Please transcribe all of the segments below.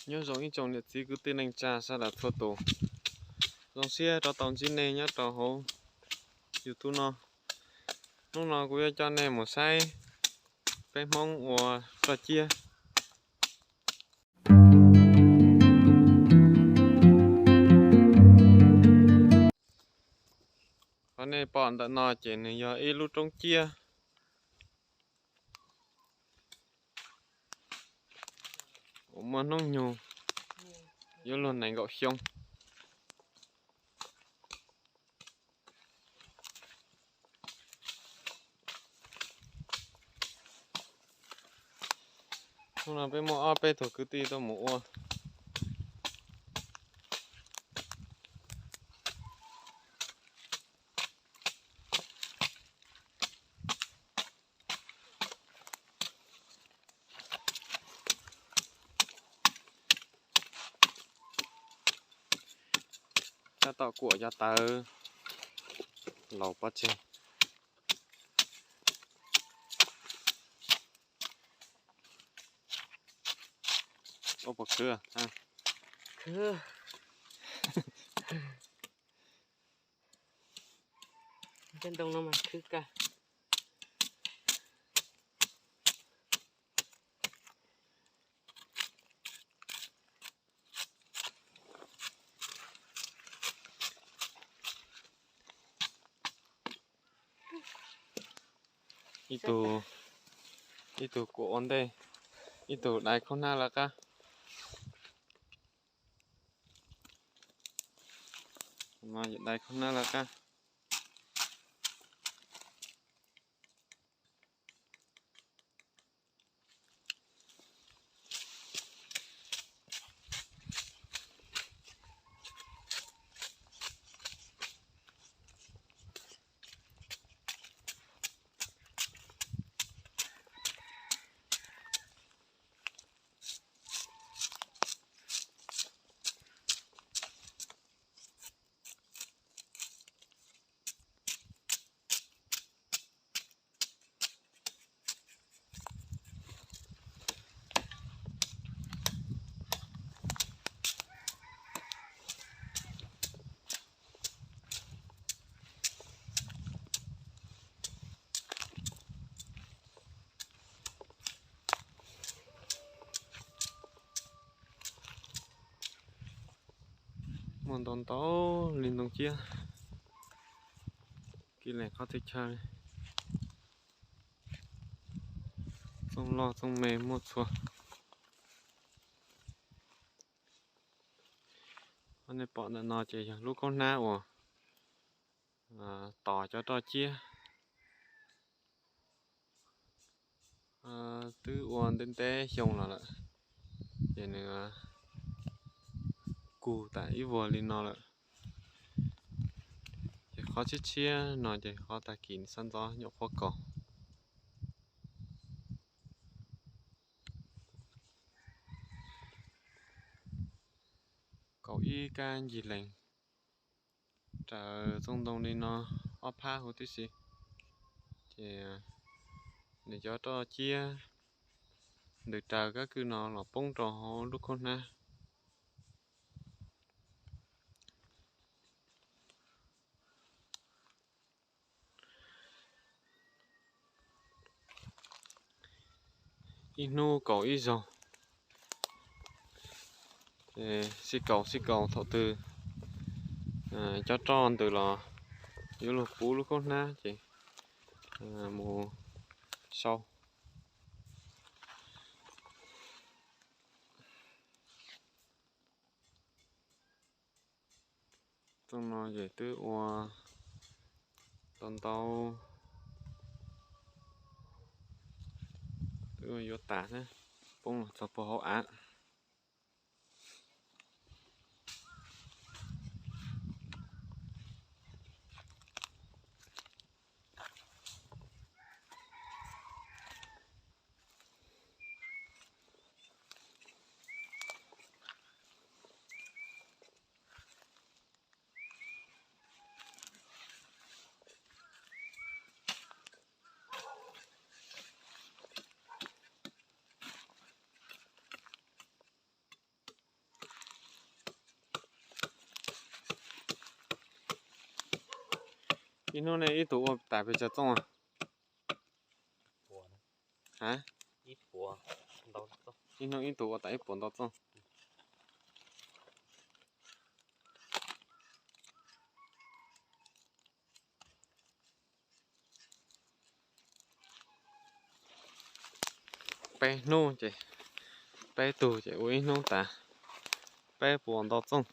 Nyob zoo ib tsoom niam txiv kwv tij neej tsa sawv daws txhua tus. Zoo siab rov tau ntsib nej nyob rau hauv YouTube no. Hnub no kuv yuav coj nej mus saib peb Hmoob ua roj ciab. Qhov nej pom ntawm no ces nws yog ib lub roob ciab uas muaj hnub nyoog yuav luag nees nkaum xyoo. Hnub no peb muaj ob peb tug kwv tij tuaj mus ua. Tab tom kuam cov tawv laus pov tseg. Ua puas khwv? Cov ntoo no mas khwv kawg. Ib tug, ib tug kuam ua ntej, ib tug dai khaub hnab lawv qab. Dai khaub hnab lawv qab. Muaj ntau ntau li ntoo ciab, kib lees qhov txhia chaw, txooj loj txooj me muaj txhua. Qhov nej pom ntawm no ces yog lub khaub hnab uas tos cov roj ciab. Twb ua ntev ntev xyoo los lawm, ces nws kug tas ib vuag li no lawm. Ces qhov tshiab tshiab no ces qhov tag kis nws xob ntxov nyuam qhuav kaus. Kaus ib kab ncig lees raws txooj ntoo li no ob phab huv tib si, ces nws cov roj ciab ntws raws kab kwj no los poob rau hauv lub khaub hnab. Ib hnub kaus ib zaug, sib kaus sib kaus thaum twg cov roj ntws los yuav luag puv lub khaub hnab ces mus sau. Txooj no ces twb ua tau ntau, twb ua yuav tas thiab, poob los txog puag hauv av. Ib hnub nej ib tug ua tas pes tsawg txooj? A, ib hnub ib tug ua tas ib puas ntau txooj. Peb hnub ces, peb tug ces ua ib hnub tas peb puas ntau txooj.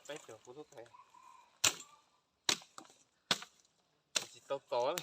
Peb tug kuv tub tes tsis tau txaus.